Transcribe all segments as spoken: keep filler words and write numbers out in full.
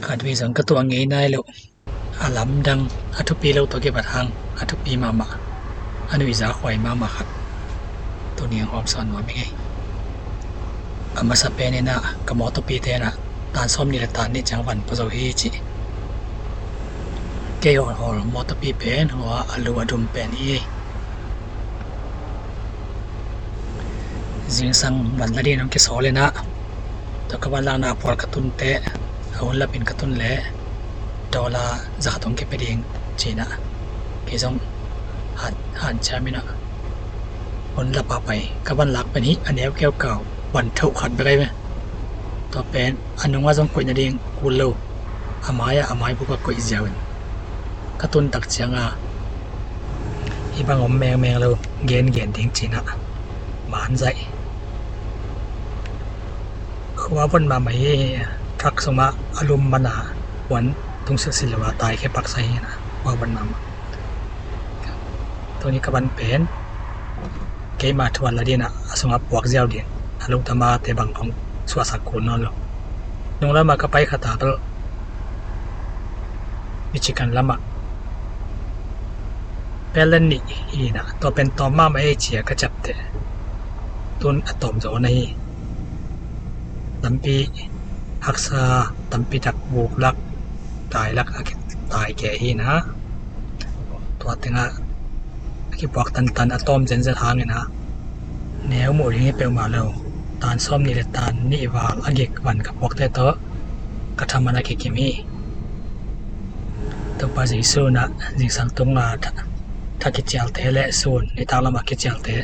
Khatvei zong ka tuah ngei nai lo. A lamdang, a thupi lo tawh kibat hang a thupi mahmah, a nuihza huai mahmah khat tuni hong hawmsawn nuam ing ei. A masa pen in ah ka mawtawpi te in ah tan sawm nih le tan nih ciang van pua zo hi ci. Kei hawlhawl mawtawpi pen hua a lu a dum pen hi ei. Zingsang van la dingin hong kisawl in ah, tua ka van lakna a pual ka tun teh, a hun lapin ka tun leh dollar za khat hong kipia ding ci-in ah, kei zong han, hanciam in ah hun lap a pai. Ka van lak pen hi a neu keukau, van thoh khat bek ahi ve. Tua pen a nungah zong koih nading kul lo, a mai-ah a maibuk ah koih ziau in ka tun tak ciangin hih bang om mengmeng lo, gengen ding ci-in ah man zaih. Khua von mahmah hi. Truck sungah a lum man a, puan tung silhsil lo a taikhia paksa hi in ah, khua von mahmah. Tuni ka van pen keima thuan la dingin ah a sungah puak ziau ding, a lukdam a te bang kong suahsak kul nawn lo. Nung lamah ka pai khat a bel Michigan lamah pelen nih hi in ah, tua pen tawm mahmah ei ci-a ka ciapteh, tun a tawm zo na hi. Tampi haksa, tampi tak, buklak, tailak a kitai kei hi in ah, tua tengah a kipuak tantan, a tawm zenzen hangin ah neu muh ding hi peuhmah lo. Tan sawm nih le tan nih val a gik van ka puakte tawh ka thaman a kikim hi. Topa Jesu in ah zingsang tunga tha, tha kicialte le sun nitak lamah kicialte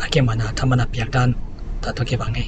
a kiman a thaman a piak dan tua tawh kibang hi.